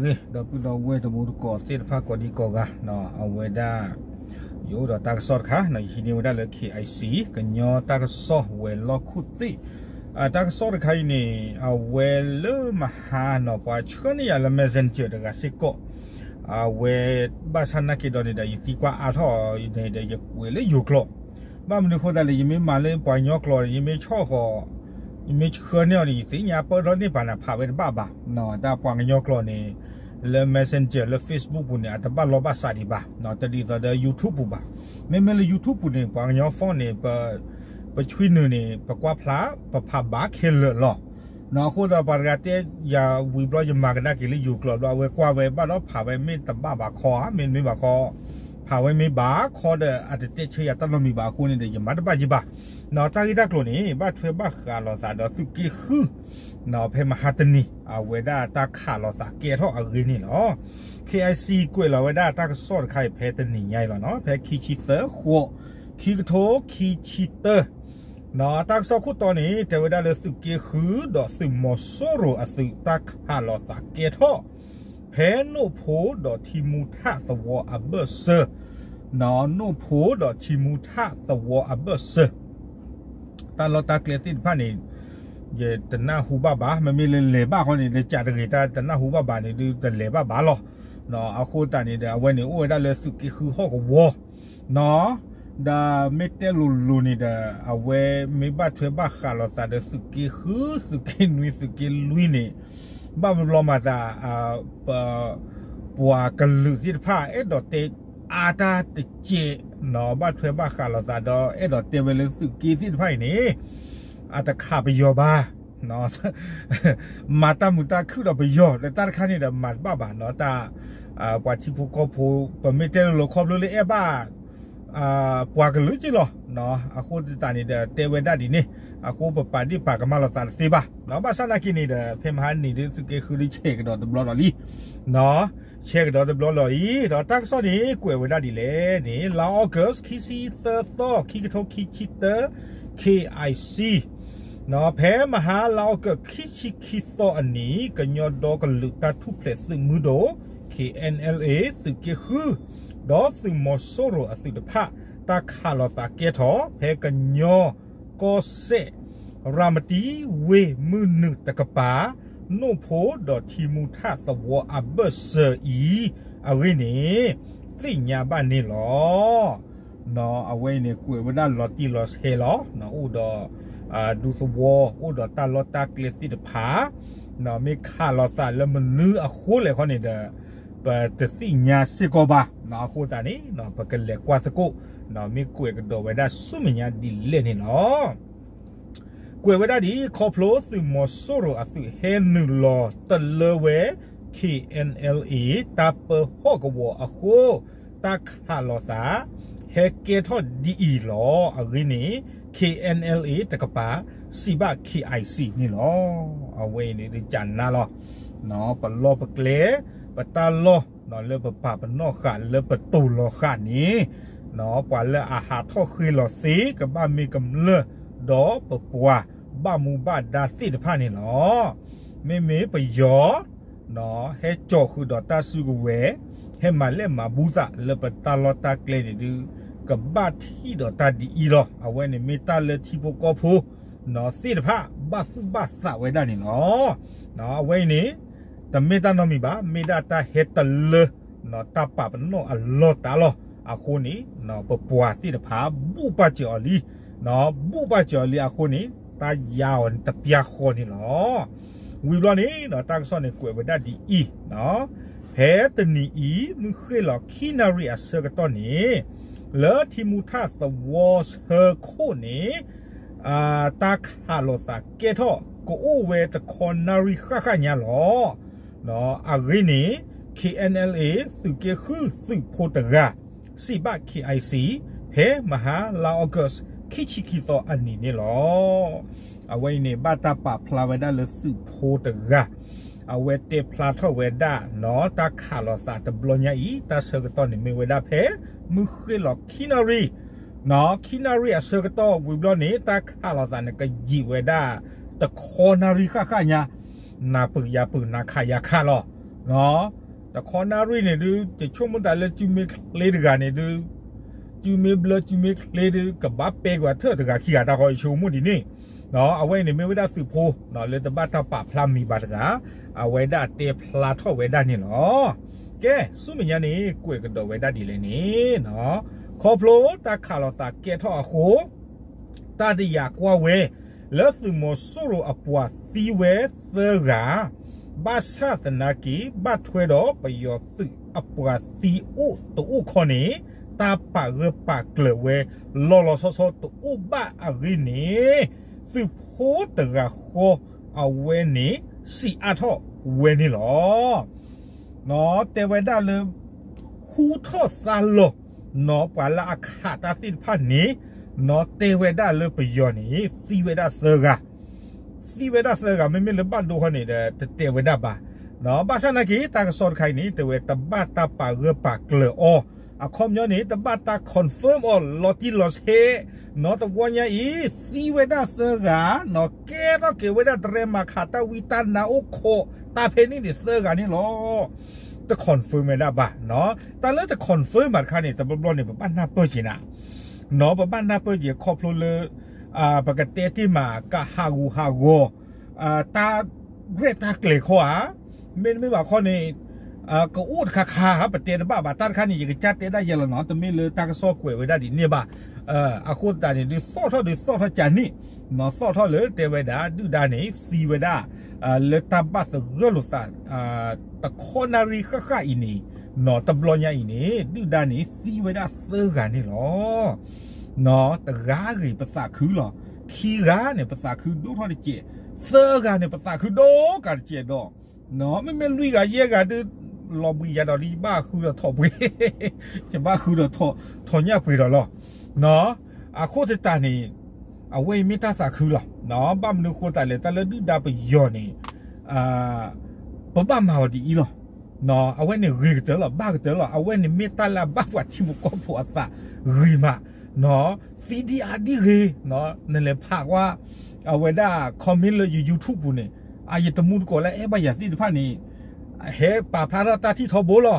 ဂ့ၤ ဒီပုၢ်ဒီဝဲၢ်တံၤသကိးသ့ၣ်တဖၣ်ကိးဒံကိးဂၤ, အဝဲဒၣ် ယအိၣ်ဒီးတၢ်ကစီၣ်တခါ, ယဟံးန့ၢ်ဝဲဒၣ်လၢ KIC ကညီတၢ်ကစီၣ်ဝဲၤလီၢ်ခိၣ်သ့ၣ်, တၢ်ကစီၣ်တခါအံၤန့ၣ် အဝဲလၢမဟါနီၤ ပှၤဆှၢန့ၢ်ယၤလၢ messenger တဂၤစ့ၢ်ကီး, အဝဲ ဘၣ်ဆၣ်နာ်က့ဒီးန့ၣ်ဒီး ယသံကွၢ်အါထီၣ်အီၤန့ၣ်ဒီး ယကွဲးလၢယိၤကျိာ်, ဘၣ်မနုၤအဃိသတးလဲၣ် ယမ့ၢ်မၤလၢပှၤကညီကျိာ်န့ၣ် ယမ့ၢ်ဆီၣ်ဃီၤ ယမ့ၢ်ဆှၢန့ၢ်အီၤန့ၣ် ယသ့ၣ်ညါပၢၢ်ထီၣ်န့ၢ်ပာ်နၤဖးဝဲတဘၣ်ဘၣ်, တၢ်ပှၤကညီကျိာ်န့ၣ် လၢ messenger လၢ Facebook ပူၤန့ၣ် အတဘၣ်လီၢ်ဘၣ်စးဒံးဘၣ်, တဒ်သိးဒီး YouTube ပူၤဘၣ်, မ့မ့ၢ်လၢ YouTube ပူၤန့ၣ် ပှၤကညီ phone န့ၣ် ပဆွံနုာ်န့ၣ် ပကွၢ်ဖျါ ပဖးဘၣ်ခဲလၢာ်လီၤ. အဃိဒီးပှၤတဂၤတဲယၤဝံၤဘျီ ယမၤကဒါက့ၤလၢယိၤကျိာ်ဘျီ အဝဲကွၢ်ဝဲဘၣ်ဒီးဖးဝဲမ့ၢ်တဘၣ်ဘၣ်ခီဧါ, မ့တမ့ၢ်ဘၣ်ခီ ဖးဝဲမ့ၢ်ဘၣ်ခီဒီး အတတဲဆၢယၤတၢ်နီတမံၤဘၣ်အဃိန့ၣ်ဒီး ယမၤတဘၣ်ယံၤဘၣ်, တၢ်ဂ့ၢ်တၢ်ကျိၤန့ၣ် ဘၣ်ထွဲဘၣ်ဃးလိာ်သးဒီးသုးက့ဃု ဖဲမဟါတနံၤ အဝဲဒၣ်တၢ်ခးလိာ်သးကဲထီၣ်အဂ့ၢ်န့ၣ်လီၤ. KIC ကွဲးလီၤဝဲဒၣ်တၢ်ကစီၣ်တခါအံၤ ဖဲတနံၤညါအံၤလီၤနီၤ, ဖဲခံဆံသၢ ဃိး ခံကထိခံဆံတၢ, တၢ်ကစီၣ်ခိၣ်တီန့ၣ် တဲဝဲဒၣ်လၢသုးက့ဃုဒီးသုးမီၤစိရိၤအသုး တၢ်ခးလိာ်သးကဲထီၣ် ဖဲနိၣ်ဖိဒီးထံမူထၣ်သဝီအဘၢၣ်စၢၤ, နိၣ်ဖိဒီးထံမူထၣ်သဝီအဘၢၣ်စၢၤ တၢ်လီၢ်တၢ်ကျဲသ့ၣ်တဖၣ်န့ၣ် ယတနၢ်ဟူဘၣ်ဘၣ်, မ့မ့ၢ်လၢလဲၤဘၣ်ဃီန့ၣ် လၢကးတဂ့ၤတၢ်တနၢ်ဟူဘၣ်ဘၣ်န့ၣ်ဒုး တလဲၤဘၣ်ဘၣ်လီၤ. အဃိသတးန့ၣ်ဒီး အဝဲန့ၣ်အိၣ်ဝဲဒၣ်လၢသုးက့ဃုဟီၣ်ကဝီၤ ဒီးမ့ၢ်တဲလိၤလိၤန့ၣ်ဒီး အဝဲမ့ၢ်ဘၣ်ထွဲဘၣ်ဃးလိာ်သးဒီးသုးက့ဃု သုးက့နွံ သုးက့လွံၢ်န့ၣ် ဘၣ်ဘျီမၤသး ပ ပှၤကလုာ်သ့ၣ်တဖၣ် အဲၣ်ဒိးတဲအါတၢ်တစဲးနီၤ, ဘၣ်ထွဲဘၣ်ဃးလိာ်သးဒီး အဲၣ်ဒိးတဲဝဲလၢသုးက့သ့ၣ်တဖၣ်အံၤန့ၣ် အတခးပယီၤဘၣ်, မၤတၢ်မုာ်တၢ်ခုၣ်ဒီးပယီၤ ဒီးတၢ်တခါန့ၣ်ဒီးမၤတဘၣ်ဘၣ်နီၤ, တၢ် ပှၤထံဖိကီၢ်ဖိ ပမ့ၢ်တဲလိၤလိၤခီဖျိလၢအဲၣ်ဘၣ် ပှၤကလုာ်က့လီၤ. အဃိသတးန့ၣ်ဒီး တဲဝဲဒၣ်ဒ်န့ၣ်, အဃိပပာ်ဒ့ၣ်ပာ်ကမၣ်လိာ်သးတသ့ဘၣ်.ဘၣ်ဆၣ်နာ်က့န့ၣ်ဒီး ဖဲမဟါန့ၣ်ဒုး သုးက့ဃုဒုးဆဲးကဒီးတဘျီဒီးလံ, ဆဲးကဒီးတဘျီလီၤအံၤ, ဒီးတၢ်ကစီၣ်န့ၣ် ကွဲးဝဲဒၣ်ဒ်လဲၣ်န့ၣ် လါ August ခံဆံသၢသီ ခံကထိခံဆံတၢ KIC ဖဲမဟါလါ August ခံဆံခံသီအနံၤ ကညီဒီကလုာ်တၢ်ထူၣ်ဖျဲးသုးမုၢ်ဒိၣ် KNLA သုးက့ဃု ဒီးသုးမီၤစိရိၤအသုးတဖၣ် တၢ်ခးလိာ်သးကဲထီၣ် ဖဲကညီကီၢ်စဲၣ် ရၤမတံဝ့ၢ်မုၢ်နုာ်တကပၤ နိၣ်ဖိဒီးထံမူထၣ်သဝီအဘၢၣ်စၢၤအံၤ အဂ့ၢ်န့ၣ် သ့ၣ်ညါဘၣ်န့ၣ်လီၤ. အဝဲအံၤန့ၣ် ကွဲးဝဲဒၣ်လီၤတံၢ်လီၤဆဲးလီၤ. အိၣ်ဒီး ဒူသဝီ အိၣ်ဒီးတၢ်လီၢ်တၢ်ကျဲသ့ၣ်တဖၣ် မ့ၢ်ခးလိာ်သးလၢမနုၤအဃိလဲၣ်ခီန့ၣ်ဒီး ပတသ့ၣ်ညါစ့ၢ်ကီးဘၣ်. အဃိသတးန့ၣ် ပကလဲၤကွၢ်သကိး မ့ၢ်ကွဲးကဒီးဝဲဒၣ်ဆူမဲာ်ညါဒ်လဲၣ်န့ၣ်လီၤ. ကွဲးဝဲဒၣ်ဒ်အံၤ ခီဖျိသုးမီၤစိရိၤအသုးဟဲနုာ်လီၤတလၢဝဲ KNLA တၢ်ပၢဟီၣ်ကဝီၤအဃိ တၢ်ခးလိာ်သး ဟဲကဲထီၣ်ဒ်အံၤလီၤ. အဂ့ၢ်န့ၣ် KNLA တကပၤ စံးဘၣ် KIC န့ၣ်လီၤ. အဝဲအံၤန့ၣ်ဒုးကနၣ်လီၤ. ပလီၢ်ပကျဲ ပတၢ်လီၢ် လၢပပာ်ပနီၣ်ဃာ်လၢပတိၢ်လီၤဃာ်န့ၣ် ပှၤလၢအဟးထီၣ်ဃ့လီၤသ့ ကဘၣ်မ့ၢ်ကမျၢၢ် ဒီးပပှၤဘၣ်မူဘၣ်ဒါသ့ၣ်တဖၣ်န့ၣ်လီၤ. မ့မ့ၢ်ပယီၤ ဟဲကၠီၤဃုာ်ဒီးတၢ်စုကဝဲၤ ဟဲမၤလဲၣ်မၤဘူသးလၢပတၢ်လီၢ်တၢ်ကျဲန့ၣ်ဒုး ကဘၣ်ထံၣ်ဒီးတၢ်ဒ်အံၤလီၤ. အဝဲန့ၣ်မ့ၢ်တၢ်လၢထံဖိကီၢ်ဖိ သ့ၣ်တဖၣ် ဘၣ်သူၣ်ဘၣ်သးဝဲဒၣ်န့ၣ်လီၤ. အဝဲအံၤန့ၣ် တမ့ၢ်တၢ်နီတမံၤဘၣ်, မ့ၢ်ဒၣ်တၢ်ဟဲတလၢ တၢ်ပာ်ပနီၣ်အလီၢ်တၢ်လီၢ်အဃိန့ၣ် ပပှၤသ့ၣ်တဖၣ် ဘူၣ်ပာ်စၢၤအီၤလံ, ဘူၣ်ပာ်စၢၤအီၤလံအဃိန့ၣ် တၢ်ယါအီၤတပျၢ်ဃီန့ၣ်လီၤ. ဝံၤဘျီန့ၣ် တၢ်ကစီၣ်န့ၣ်ကွဲးဝဲဒၣ်ဒ်အံၤ, ဖဲတနံၤအံၤ မုၢ်ဃ့ၢ်လီၤခံနၣ်ရံၣ်အဆၢကတီၢ်န့ၣ် လၢထံမူထၣ်သဝီဆၢခိၣ်န့ၣ် တၢ်ခးလိာ်သးကဲထီၣ် ကအိၣ်ဝဲတခီနၣ်ရံၣ်ဃၣ်ဃၣ်ညါလီၤ. အဂ့ၢ်န့ၣ် KNLA သုးက့ဃုသုးဖိတဂၤ စံးဘၣ် KIC ဖဲမဟါလါ August ခံဆံခံသီအနံၤန့ၣ်လီၤ. အဝဲအံၤန့ၣ် ဘၣ်တၢ်ပာ်ဖျါဝဲဒၣ်လၢသုးဖိတဂၤ အဝဲတဲဖျါထီၣ်ဝဲဒၣ်နီၤ တၢ်ခးလိာ်သးတဘျီညါအံၤ တၢ်ဆၢကတီၢ်န့ၣ်မ့ၢ်ဝဲဒၣ်ဖဲ မုၢ်ဃ့ၢ်လီၤခံနၣ်ရံၣ်, ခံနၣ်ရံၣ်အဆၢကတီၢ်ဝံၤဘျီန့ၣ် တၢ်ခးလိာ်သးန့ၣ် ကယံာ်ဝဲဒၣ် တခီနၣ်ရံၣ်ဃၣ်ဃၣ်ညါ, နၢ်ပၢၢ်ယၤပၢၢ် နၢ်ခးယၤခးလီၤ. တခီနၣ်ရံၣ်န့ၣ်ဒုး ယဆိကမိၣ်သးလၢစုမ့ၢ်ချ့တဂၤန့ၣ်ဒုး စုမ့ၢ်ဘျၢစုမ့ၢ်ချ့ဒုး ကဘၣ်ပဲကွၢ်ထၢၣ်တဂၤခံဂၤတၢ်ဃီ ယဆိကမိၣ်ဒ်န့ၣ်, အဝဲန့ၣ်မ့ၢ်ဝဲဒၣ်သုးဖိ လၢတဘၣ်တၢ်ပာ်ဖျါမံၤဘၣ်တဂၤ အဝဲဒၣ်တဲဖျါထီၣ်ဝဲဒၣ်န့ၣ်လီၤ. ကဲ ဆူမဲာ်ညါန့ၣ် ကွဲးကဒီးဝဲဒၣ်ဒ်လဲၣ်န့ၣ်, ခီဖျိတၢ်ခးလိာ်သးကဲထီၣ်အဃိ တၢ်တယာ်ကွၢ်ဝဲ လၢသုးမီၤစိရိၤအပှၤသံဝဲသၢဂၤ, ဘၣ်ဆၣ်သနာ်က့ ဘၣ်ထွဲဒီးပယီၤသုးအပှၤသံအိၣ်တအိၣ်ခီန့ၣ် တၢ်ပာ်ဂၢၢ်ပာ်ကျၢၤဝဲ လီၤလီၤဆီဆီတအိၣ်ဘၣ်အဂ့ၢ်န့ၣ် သုးဖိတဂၤဃီအဝဲန့ၣ် စံးအါထီၣ်ဝဲန့ၣ်လီၤ. တဲဝဲဒၣ်လၢ ဟူထီၣ်သါလီၤ နီၢ်ပှၤလၢအခးတၢ်သ့ၣ်တဖၣ်န့ၣ် နီၢ်တဲဝဲဒၣ်လၢပယီၤန့ၣ် သံဝဲဒၣ်သၢဂၤ, သံဝဲဒၣ်သၢဂၤ မ့မ့ၢ်လၢဘၣ်ဒိခီန့ၣ်ဒီး တတဲဝဲဒၣ်ဘၣ်. ဘၣ်ဆၣ်နာ်က့ တၢ်ကစီၣ်တခါအံၤန့ၣ် တဲဝဲတဘၣ်တၢ်ပာ်ဂၢၢ်ပာ်ကျၢၤအီၤ, အခီပညီန့ၣ် တဘၣ်တၢ် confirm အီၤ လီၤတံၢ်လီၤဆဲး, နီၢ်တဝီညါအံၤ သံဝဲဒၣ်သၢဂၤ, နီၢ်ကဲထီၣ်က့ၤဝဲဒၣ်တရဲမၤခးတၢ်ဝံတၢ်နါအိၣ်ခိး တၢ်ဖဲန့ၣ်န့ၣ်သၢဂၤန့ၣ်လီၤ. တ confirm ဝဲဒၣ်ဘၣ်, တၢ်လၢတ confirm ဘၣ်တခါန့ၣ် တဘျီဘျီန့ၣ် ပဘၣ်နၢ်ပၢၢ်က့ၤနၤ, နီၢ်ပဘၣ်နၢ်ပၢၢ်က့ၤခီဖျိလၢ ပကတဲတ့ၢ်မး ကဟးဂူာ်ဟးဂီၤ တၢ်ရဲၣ်တၢ်ကျဲၤခီဧါ, မ့တမ့ၢ်ဘၣ်ခီန့ၣ် ကအိၣ်တခါခါ ပတဲတဘၣ်ဘၣ် တၢ်တခါန့ၣ် ယကစၢ်တဲဒၣ်ယဲလီၤနီၢ်, တမ့ၢ်လၢတၢ်ကစီၣ်ကွဲးဝဲဒၣ်ဒ်န့ၣ်ဘၣ်. အဃိသတးန့ၣ်ဒုး သီၣ်ထီၣ်ဒုးသီၣ်ထီၣ်ကန့ၣ်, နီၢ်သီၣ်ထီၣ်လၢတဲဝဲဒၣ် ဒုၣ်ဒါန့ၣ် သံဝဲဒၣ် လၢတၢ်ဘၣ်သဂၢၢ်လိာ်သး တခီနၣ်ရံၣ်ဃၣ်ဃၣ်အံၤန့ၣ်, နီၢ်တဘျီညါအံၤန့ၣ် ဒုၣ်ဒါန့ၣ် သံဝဲဒၣ်သၢဂၤန့ၣ်လီၤ. နီၢ်တဂၤဂ့ၤပသးခုလီၤ, ခံဂၤန့ၣ် ပသးခုဒိၣ်ထီၣ်တစဲး, သၢဂၤန့ၣ် ပသးခုဒိၣ်ကးတစဲးဒီး မ့မ့ၢ်လွံၢ်ဂၤယဲၢ်ဂၤဒုး လီၤဘှံးယၤဒီးလံ ယဘၣ်ဃုဒီးထိးပှ့ၤ, ယဘၣ်ဃုဒီးထိးညၣ်ပှ့ၤဒီးလီၤ. အဃိသတးန့ၣ် အဝဲအံၤမ့ၢ်တၢ်သးခုလီၤ. ဘၣ်မနုၤဃိသတးလဲၣ် တၢ်လၢဒုၣ်ဒါပယီၤန့ၣ် ပဘၣ်မၤအီၤဒ်အံၤလီၤ. အဝဲန့ၣ်ဂ့ၤကတၢၢ်လီၤ ဘၣ်ကတၢၢ်လီၤ အဝဲန့ၣ်မ့ၢ်တၢ်လၢအဘၣ်ပှၤထံဖိကီၢ်ဖိအသးဂ့ၤမး, သံဒ်အါဒ်ဂ့ၤ, နလဲၤဖးကွၢ် အဝဲဒၣ် comment လၢယ YouTube ပူၤန့ၣ် အယတမူတကိးလၢအဲၣ်ဘၣ်ယၤသ့ၣ်တဖၣ်န့ၣ် ဟဲပာ်ဖျါထီၣ်တၢ်ထံၣ်ထီဘိလီၤ.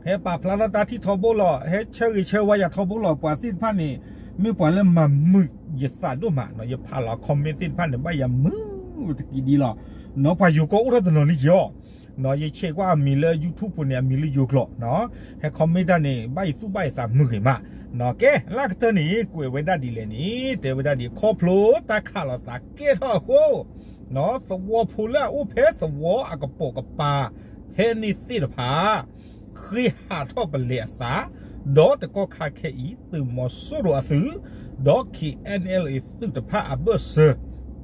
ဟဲပာ်ဖျါထီၣ်တၢ်ထံၣ်ထီဘိလီၤ ဟဲဆၢဂ့ၤဆၢဝါယၤထီဘိလီၤ ပှၤသ့ၣ်တဖၣ်န့ၣ် မ့ၢ်ပှၤလၢမၤမုာ်ယသးဒိၣ်မး ယဖးလီၤ comment သ့ၣ်တဖၣ်န့ၣ် ဘၣ်ယၤမုာ်တကံဒံလီၤ. နီၢ်ပှၤယိၤကီၢ်အိၣ်ထီၣ်တနီၤလံက့ၤအီၤ ယဆဲးကွၢ်အမံၤလၢ YouTube ပူၤန့ၣ် အမံၤလၢယိၤကျိာ် ဟဲ comment တၢ်န့ၣ် ဘၣ်ယသူၣ်ဘၣ်ယသးမုာ်ဂ့ၤမး. ကဲ လၢကတၢၢ်န့ၣ် ကွဲးဝဲဒၣ်ဒ်လဲၣ်န့ၣ် တဲဝဲဒၣ်ဒ် ခီဖျိတၢ်ခးလိာ်သးကဲထီၣ်အဃိ သဝီဖိလၢအအိၣ်ဖဲသဝီအကပိာ်ကပၤ ဖဲန့ၣ်သ့ၣ်တဖၣ် ဃ့ဟးထီၣ်ပလဲၤအသး ဒီးတကီၢ်ခါခဲအံၤ သုးမီၤစိရိၤအသုး ဒီး K N L A သုးတဖၣ်အဘၢၣ်စၢၤ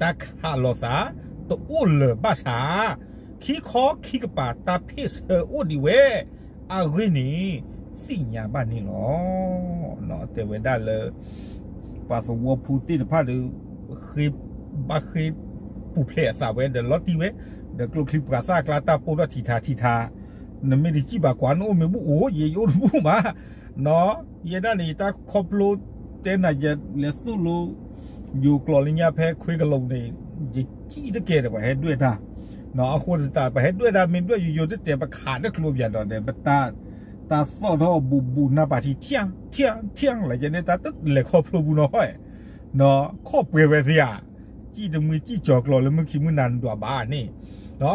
တၢ်ခးလိာ်သး တအိၣ်လၢၤဘၣ်ဆၣ် ခံခီခံကပၤတၢ်ဖ့ၣ်ဆၢအိၣ်ဒံးဝဲ အဂ့ၢ်န့ၣ် သ့ၣ်ညါဘၣ်န့ၣ်လီၤ. တဲဝဲဒၣ်လၢ ပှၤသဝီဖိသ့ၣ်တဖၣ်ဒီး ဘၣ်ဃ့ပူၤဖျဲးအသးဝဲ ဒီးလီၤတံၢ်ဝဲ ဒီးကျိချံပှၤသၣ်အကျါတၢ်ပိၢ်ထီၣ်ထံထါထံထါ နမ့ၢ်တစံၣ်ဘၣ်ကွၢ် နအိၣ်မ့ၢ်ဘူၣ်အိၣ် ယဲယအိၣ်တဘူၣ်ဘၣ် နီၢ် ယဲဒၣ်န့ၣ် ယတၢ်ခီဖျိတဲနၤ ယလဲၤသိၣ်လိ ယိၤကျိာ်လၢညါဖဲခွ့ကလိာ်န့ၣ် ယစံၣ်တကဲဒီးပှၤဟဲဒွဲၣ်တၢ် နီၢ် အဃိသတး ပှၤဟဲဒွဲၣ်တၢ်မ့ၢ်ဒွဲၣ်ယိယိတတဲာ် ပခးတကျိၤပယၤဒီး ပတၢ်သီၣ်ထီၣ်ဘူးဘူးနၢ်ပာ်ထံ ထံၣ်ထံၣ်လၢယဲန့ၣ် တၢ်တလဲၤခီဖျိဘူးနီၢ်ဟီၣ် နီၢ် ခီၣ်ပှဲၤဝဲသ့ဧါ စံၣ်တမှံစံၣ်ကၠီၤကျိာ်လၢမုၢ်ခံမုၢ်နၤနဒွးဘၣ်န့ၣ်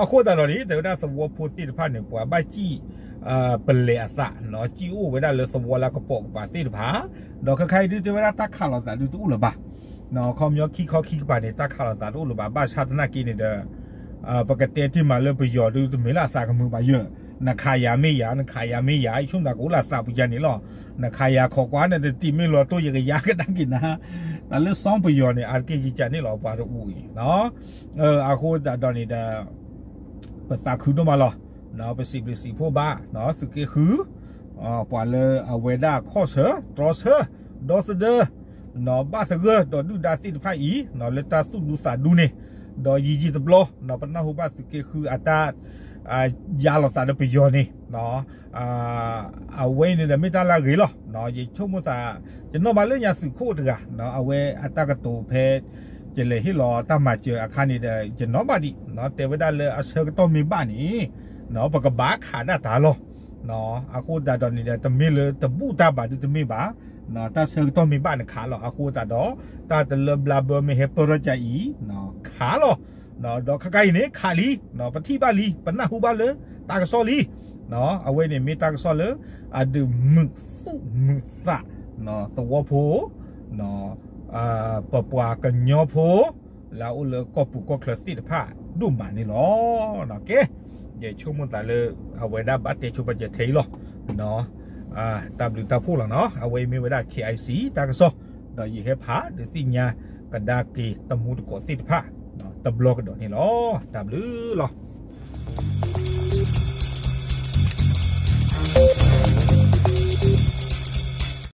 အဃိသတးဒီးန့ၣ် တဲဝဲဒၣ်သဝီဖိသ့ၣ်တဖၣ်န့ၣ် ပှၤဘၣ်စံၣ် ပလဲၤအသး စံၣ်အိၣ်ဝဲဒၣ်လၢသဝီလၢကပိာ်ကပၤသ့ၣ်တဖၣ် ဒီးခဲခါအံၤဒုးတဲဝဲဒၣ်တၢ်ခးလိာ်သးဒုးတအိၣ်လၢၤဘၣ် ခီပညီခံခီခံကပၤန့ၣ် တၢ်ခးလိာ်သးတအိၣ်လၢၤဘၣ် ဘၣ်ဆၣ်သနာ်က့န့ၣ်ဒီး ပကတဲတ့ၢ်မးလၢပယီၤဒုးတမ့ၢ်လၢအသးကမုာ်ဘၣ်ယဲၢ် နခးယၤမ့ၢ်ယၤ နခးယၤမ့ၢ်ယၤ ယဆိကမိၣ်သးကအိၣ်လၢအသးပူၤယါန့ၣ်လီၤ နခးယၤခိးကွၢ်န့ၣ် တတံၤမ့ၢ်လီၤတိၢ်ယကယါကဒါက့ၤနၤ တၢ်လၢစီပယီၤန့ၣ် အါတက့ၢ်ယကန့ၣ်လီၤ ပှၤတအိၣ်အံၤ အဃိသတးဒီးန့ၣ်ဒီး ပသးခုဒိၣ်မးလီၤ ပစံးဘျုးစံးဖှိၣ်ဘၣ် သုးက့ဃု ပှၤလၢအဝဲဒၣ်ခီၣ်ဆၢ တြီဆၢ ဒီသဒၢ ဘၣ်သဂၢၢ်ဒီးဒုၣ်ဒါသ့ၣ်တဖၣ်အံၤ လၢတၢ်သူၣ်ဒူသးဒူန့ၣ် ဒီးယံာ်ယံာ်တဘျီ ပနၢ်ဟူဘၣ်သုးက့ဃုအတၢ် ယါလီၤသးဒီးပယီၤန့ၣ် အဝဲအံၤန့ၣ်ဒီးမ့ၢ်တၢ်လၢအဂ့ၤလီၤ ယဆိကမိၣ်သး ယနီၣ်ဘၣ်လၢညါသုးခိၣ်တဂၤ အဝဲအတၢ်ကတိၤဖဲ ယလဲၤဟ့ၣ်လီၤတၢ်မၤစၢၤအခါန့ၣ်ဒီး ယနီၣ်ဘၣ်ဒံး တဲဝဲဒၣ်လၢအဆၢကတီၢ်မ့ၢ်ဘၣ်န့ၣ် ပကဘၣ်ခးဒၣ်တၢ်လီၤ. အဃိသတးဒီးန့ၣ်ဒီး တမ့ၢ်လၢတဘူၣ်တၢ်ဘၣ်ဒုတမ့ၢ်ဘၣ်, တၢ်ဆၢကတီၢ်မ့ၢ်ဘၣ်န့ၣ်ခးလီၤ. အဃိသတးဒီး တၢ်တလၢဘျါဘၢမ့ၢ်ဟဲပၢၢ်ထီၣ်ကါအံၤ ခးလီၤ. ဒီးခဲခါအံၤန့ၣ် ခးလံ, ပထံၣ်ဘၣ်လံ, ပနၢ်ဟူဘၣ်လၢတၢ်ကစီၣ်လံ. အဝဲန့ၣ်မ့ၢ်တၢ်ကစီၣ်လၢ အဒုးမုာ်သူၣ်မုာ်သး သဝီဖိ ပပှၤကညီဖိ လၢအအိၣ်လၢကီၢ်ပူၤကီၢ်ချၢသ့ၣ်တဖၣ်ဒိၣ်မးန့ၣ်လီၤ. ကဲ, ယဆိကမိၣ်သးလၢ အဝဲဒၣ်ဘၣ်တဲဆိပာ်စၢၤထဲအံၤလီၤ. တၢ်ဘျုးတၢ်ဖှိၣ်လီၤနီၤ. အဝဲအံၤမ့ၢ်ဝဲဒၣ် K I C တၢ်ကစီၣ်, ဒီးယဟဲဖးဒုးသ့ၣ်ညါကဒါက့ၤတမူတကိးသ့ၣ်တဖၣ် တဘျီကဒီးန့ၣ်လီၤ. တၢ်ဘျုးလီၤ.